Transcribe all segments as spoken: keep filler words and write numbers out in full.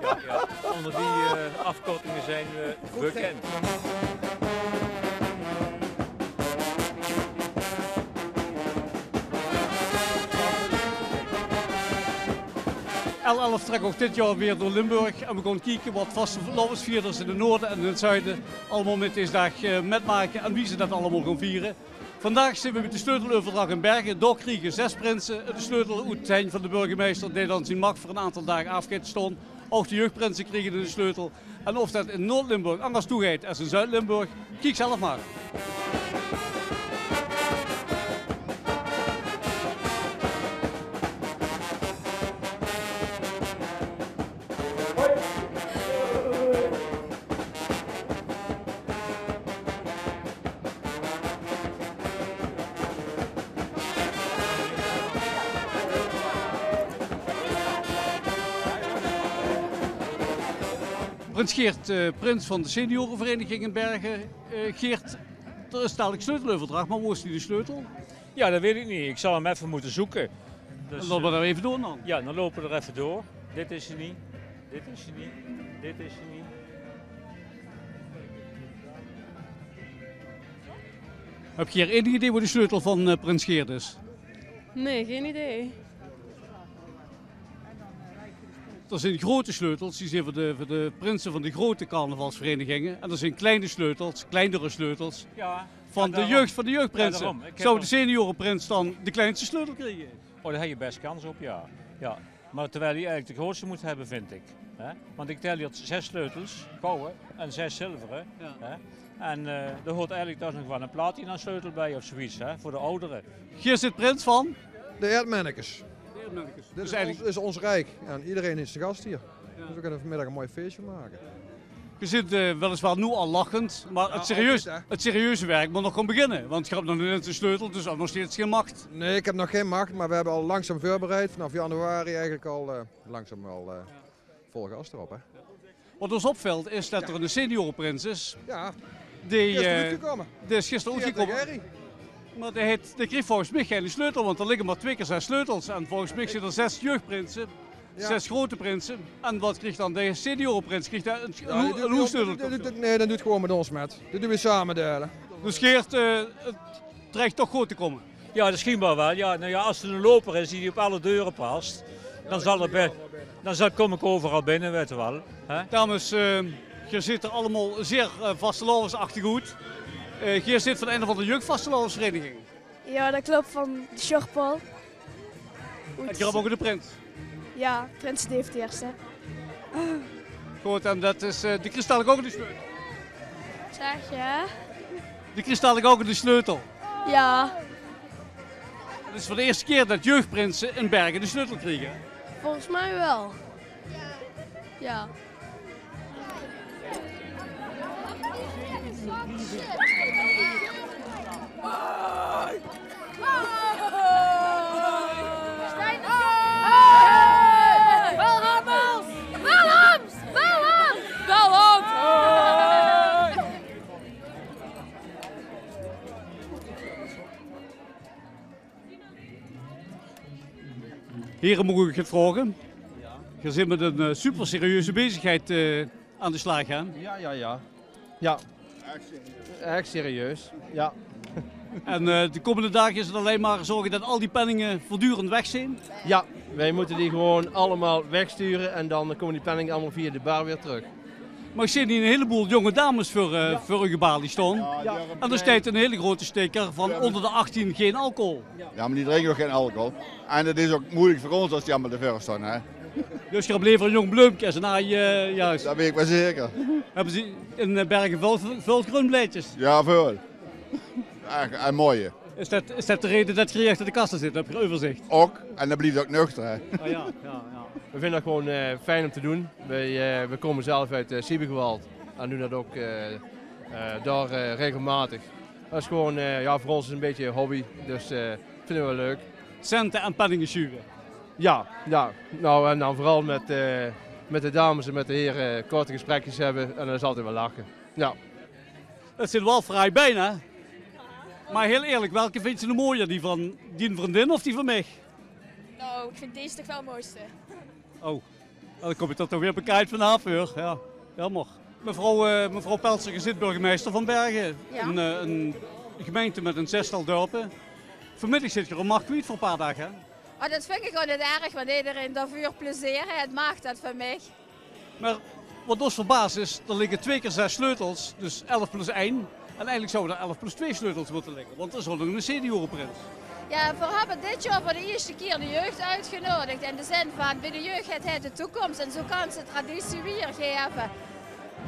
Ja, ja. Onder die eh, afkortingen zijn we bekend. L elf trek ouch dit jaor weer door Limburg en we gaon kieke wat vastelaovesvierders in 't noorde en in 't zuide allemaol mit deze daag eh, mitmake en wie ze det allemaol gaon viere. Vandaag zeen we mit de sleuteleuverdrach in Berge. Dao kriege zes prinse de sleutel oet de henj van de burgemeister, dae dan zien mach veur 'n aantal daag aaf geit staon. Ouch de jeugdprinse kriege de sleutel. En of det in Noord-Limburg angers toegeit es in Zuid-Limburg, kiek zelf maar. Prins Geert, eh, prins van de seniorevereniging in Berge. Eh, Geert, d'r is dalik sleuteleuverdrach, maar wo is noe de sleutel? Ja, det weit ik neet. Ik zal hem effe moete zoeke. Dus, laote we eh, d'r effe door dan. Ja, dan lope we d'r effe door. Dit is 'r neet. Dit is 'r neet. Dit is 'r neet. Höb geer enig idee wo de sleutel van eh, prins Geert is? Nee, geen idee. D'r zeen groete sleutels, die zeen veur de, veur de prinse van de groete carnavalsvereniginge. En d'r zeen kleine sleutels, kleinere sleutels, ja, van de jeugd, van de jeugdprinse. Ja, daorum. Zou de senioreprins dan de kleinste sleutel kriege? Oh, dao heb je best kans op, ja. Ja. Maar terwijl hij eigenlijk de grootste moet hebben, vind ik. Hè? Want ik tel hier zes sleutels, gouden en zes zilveren. Ja. Hè? En eh, er hoort eigenlijk toch nog wel een platinasleutel bij of zoiets, hè, voor de ouderen. Geer zit prins van? De Eerdmennekes. De Eerdmennekes. Dit is, eigenlijk ons, is ons rijk. Ja, en iedereen is de gast hier. Ja. Dus we kunnen vanmiddag een mooi feestje maken. Ge zit eh, weliswaar noe al lachend, maar het, serieus, het serieuze werk moet nog gaon beginne. Want ge hebt nog neet ens de sleutel, dus nog steeds geen macht. Nee, ik heb nog geen macht, maar we hebben al langzaam voorbereid. Vanaf januari eigenlijk al eh, langzaam wel eh, vol gas erop, hè. Wat ons opvelt is det d'r 'ne senioreprins is. Ja. Die, eh, die is gister oetgekómme. Maar dae haet, dae kreeg volges mich geine sleutel, want d'r ligke maar twee keer zes sleutels. En volges mich zeen d'r zes jeugdprinse, zes groete prinse. En wat kreeg dan de senioreprins? Kreeg dae 'n, 'n hoessleutel? Nee, dae doet gewoon met ons met. Det doon we same deile. Dus Geert, eh, 't dreigt toch good te kómme. Ja, det schijnbaar wel. Ja, nou ja, als er een loper is die op alle deuren past, dan zal er bij, dan zal, kom ik overal binnen, weet je wel. Hè? Dames, eh, geer zeet d'r allemaol zeer eh, vastelaovesachtig oet. Eh, geer zeet van ein of ander jeugdvastelaovesvereniging. Ja, det klop, van de Sjorpel. En geer höb ouch de prins. Ja, prins Dave de Eerste. Good, en det is eh, de kristallige ouch de sleutel. Zeg, ja. De kristallige ouch de sleutel. Ja. Het is voor de eerste keer det jeugdprinse in Berge de sleutel kriege. Volgens mij wel. Ja. Here, maag ik uch get vraoge? Geer zeet met ein eh, super serieuze bezigheid eh, aan de slaag, hè? Ja, ja, ja. Ja. Echt serieus, ja. En eh, de komende daag is het allein maar zorge det al die penninge voortdurend weg zeen? Ja, wij moeten die gewoon allemaal wegsturen en dan komen die penninge allemaal via de bar weer terug. Maar ik zeen hie ein heleboel jonge dames veur eh, veur uch gebalie staon. En d'r steit ein hele groete sticker van onder de achttien geen alcohol. Ja, maar die drinken toch geen alcohol. En het is ook moeilijk voor ons als die allemaal ervoor staan, hè? Dus geer höb lever ein jong bleumke es ein aaj, eh, juist. Det weet ik wel zeker. Höbbe ze in eh, Berge väöl, väöl greunblaedjes? Ja, väöl. Echt, en mooie. Is det, is det de reden det geer achter de kassa zit? Höb geer euverzicht? Ook. En dan blieft ook nuchter, hè? Ah, ja, ja, ja. We vinden het gewoon eh, fijn om te doen. Wij, eh, we komen zelf uit eh Siebegewald en doen dat ook eh, eh, daar eh, regelmatig. Dat is gewoon, eh, ja, voor ons is het een beetje een hobby, dus eh vinden we wel leuk. Centen en penninge sjuve. Ja, ja. Nou, en dan vooral met, eh, met de dames en met de heren korte gesprekjes hebben en dan is altijd wel lachen. Ja. Het zeen wel fraai bein, hè? Maar heel eerlijk, welke vindt ze nou mooier? Die van die vriendin of die van mich? Nou, ik vind deze toch wel het mooiste. Oh. Dan kom ich d'r toch weer bekaajd vanaaf, huur. Ja, jammer. Mevrouw, eh, mevrouw Peltzer, geer zeet burgemeister van Bergen. Ja. Ein, eh, ein gemeinte mit ein zestal dörpe. Vanmiddig zeet geer uch kwiet veur ein paar daag, hè? Oh, det vinj ich gewoon neet erg, want ederein dao veur plezeer haet, maag det van mich. Mer wat ós verbaas is, d'r ligke twee kier zes sleutels, dus elf plus ein. En eigelik zouwe d'r elf plus twee sleutels mótte ligke, want d'r zal nog eine seniorprins. Ja, veer höbbe dit jaor veur de ierste kier de jeug oetgeneudig. In de zin van, bie de jeug haet hae de toekóms en zo kan ze de traditie wiejergaeve.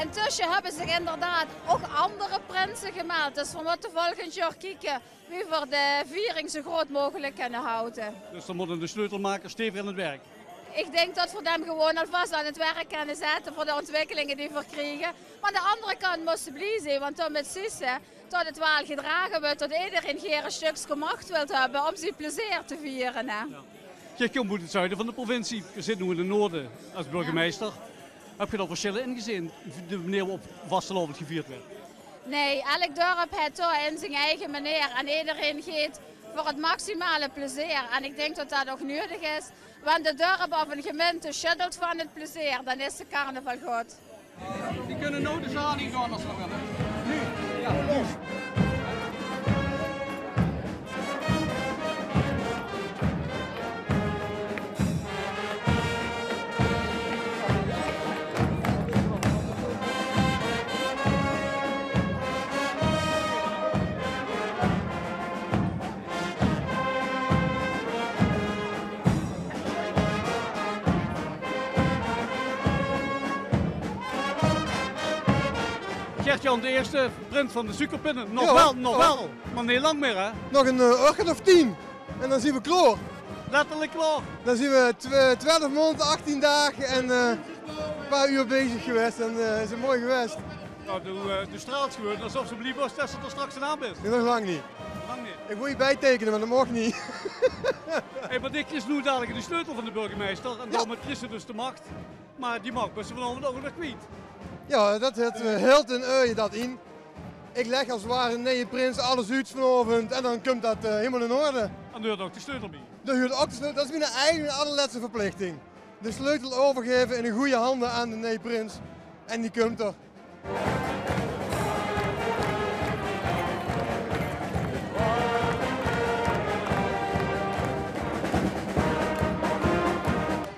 Intösse höbbe zich inderdaad ouch anger prinse gemeld. Dus veer mótte volgend jaor kieke wie veer de viering zo groot meugelik kinne haoje. Dus dan mótte de sleutelmakers stevig aan 't werk. Ich dink det veer dem gewoon alvas aan 't werk kinne zètte veur de óntwikkelinge die veer kriege. Mer aan de anger kant mós se blie zeen, want dan mit Sisse, det 't waal gedrage weurt, det ederein gaer e stökske macht wilt höbbe óm zien plezeer te viere, hè. Ja. Geer kómp oet 't zuide van de provincie, geer zit noe in 't noorde es burgemeister. Ja. Höb geer dao versjille in gezeen, de meneer op vastelaovend gevierd weurt? Nae, elk dörp haet dao in zien eige meneer en ederein geit veur 't maximale plezeer. En ich dink det det ouch neudig is, want 't dörp of ein gemeinte sjöddelt van 't plezeer, dan is de carnaval good. Die kinne noe de zaal in gaon es ze wille. Noe, ja, noe. Gert-Jan de Eerste, prins van de Suikerpinne. Nog waal, nog waal. Mer neet lang mieë, hè? Nog ein, eh, ochtend of tien. En dan zeen v'r klaor. Letterlik klaor. Dan zeen v'r tw-, twelf maond, achttien daag en, eh, ein paar uur bezig gewaes. En, eh, is 't mooi gewaes. Nou, doe, eh, doe straals gewoon esof se blie bös det se d'r straks aan bis. Nae, nog lang neet. Lang neet. Ich wól dich bieteikene, mer det maag neet. Hey, mer doe kriegs noe dalik de sleutel van de burgemeister. En daomit kriegs se dus de macht. Mer die macht bis se vanaovend ouch nog kwiet. Ja, det haet, eh, hilt in uie det in. Ich leg es 't ware de nieje prins alles oet vanaovend en dan kump det, eh, hielemaol in orde. En dao huurt ouch de sleutel bie. Dao huurt ouch de sleutel. Det is mien eige allerlètste verplichting. De sleutel euvergaeve in gooj hande aan de nieje prins. En die kump d'r.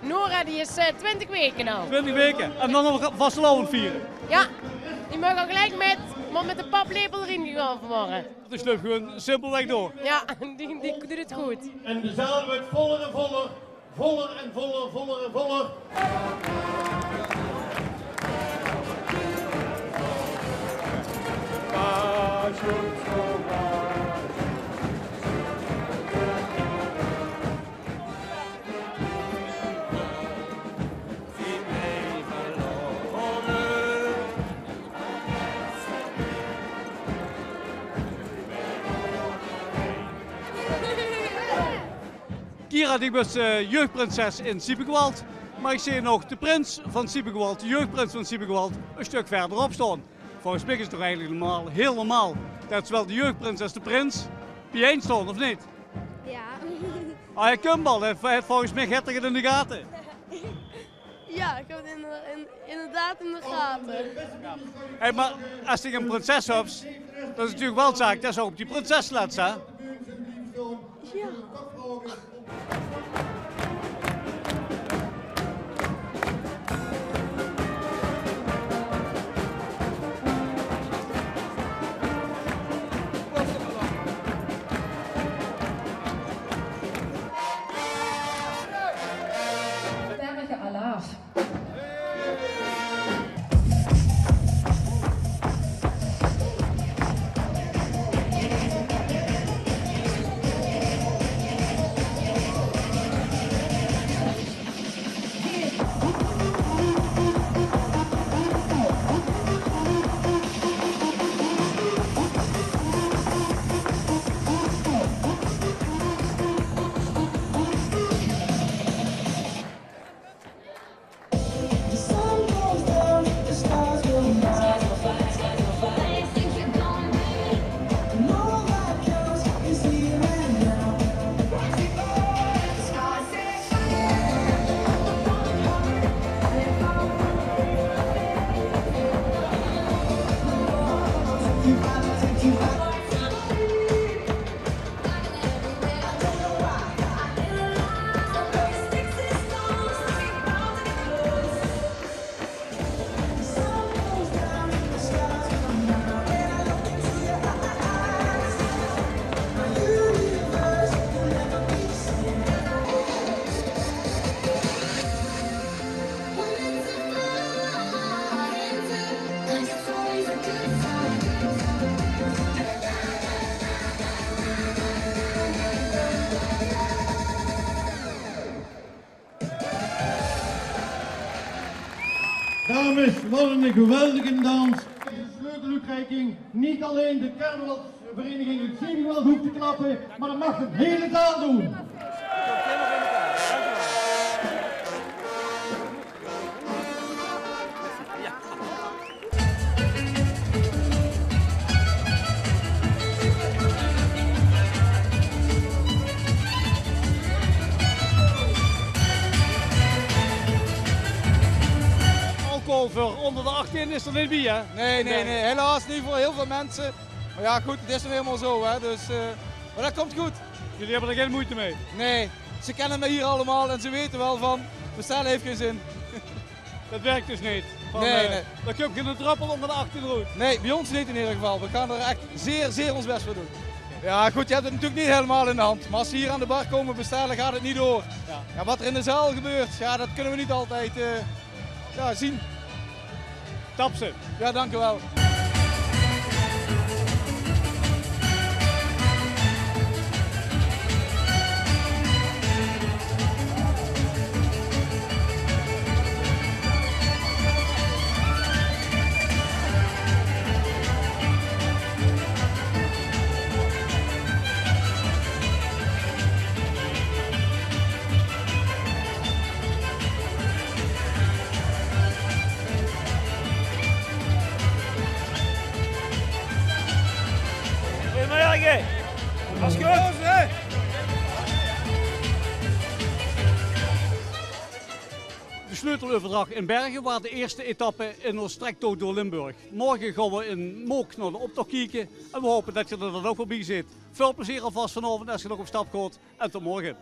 Nora, die is, eh, twintig waeke al. Twintig waeke. En dan nog vastelaovend viere. Ja, die maag al geliek mit, mer mit de paplepel d'rin gegaon vanmorge. Die sjleup gewoon simpelweg door. Ja, die, die doet 't good. En de zaal weurt voller en voller. Voller en voller, voller en voller. Kira, doe bis, eh, jeugdprinses in Siebekwald. Mer ich zeen nog de prins van Siebekwald, de jeugdprins van Siebekwald, e stök wiejer op staon. Volges mich is 't toch eigelik normaal, hiel normaal, det zowaal de jeugdprins es de prins biejein staon, of neet? Ja. Ah, hae kump al, hè, volges mich haet hae 't in de gate. Ja, ich höb 't in, in, inderdaad in de gate. Hey, mer es ich ein prinses höb, dan is 't natuurlik waal zaak det se ouch op die prinses lèts, hè? Ja. Bergen alaaf. Dames, wat een geweldige dans. Deze sleuteluitreiking, niet alleen de carnavalsvereniging uit Ziegenwald hoeft te klappen, maar dat mag de hele zaal doen. Alcohol voor onder de achttien is er niet bij, hè? Nee, nee, nee, helaas niet voor heel veel mensen. Maar ja, goed, het is nou helemaal zo, hè. Dus, eh, maar dat komt goed. Jullie hebben er geen moeite mee? Nee, ze kennen me hier allemaal en ze weten wel van, bestellen heeft geen zin. Dat werkt dus niet. Van, nee, eh, nee. Dan komt geen druppel onder de achttien roet. Nee, bij ons niet in ieder geval. We gaan er echt zeer, zeer ons best voor doen. Ja, goed, je hebt het natuurlijk niet helemaal in de hand. Maar als ze hier aan de bar komen bestellen, gaat het niet door. Ja. Ja, wat er in de zaal gebeurt, ja, dat kunnen we niet altijd, eh, ja, zien. Tapse. Ja, dank u wel. Goedemorgen. Alles goed? De sleuteleuverdracht in Bergen waar de eerste etappe in ons trektocht door Limburg. Morgen gaan we in Mook naar de optocht kijken en we hopen dat je er dan ook weer bij zit. Veel plezier alvast vanavond als je nog op stap gaat en tot morgen.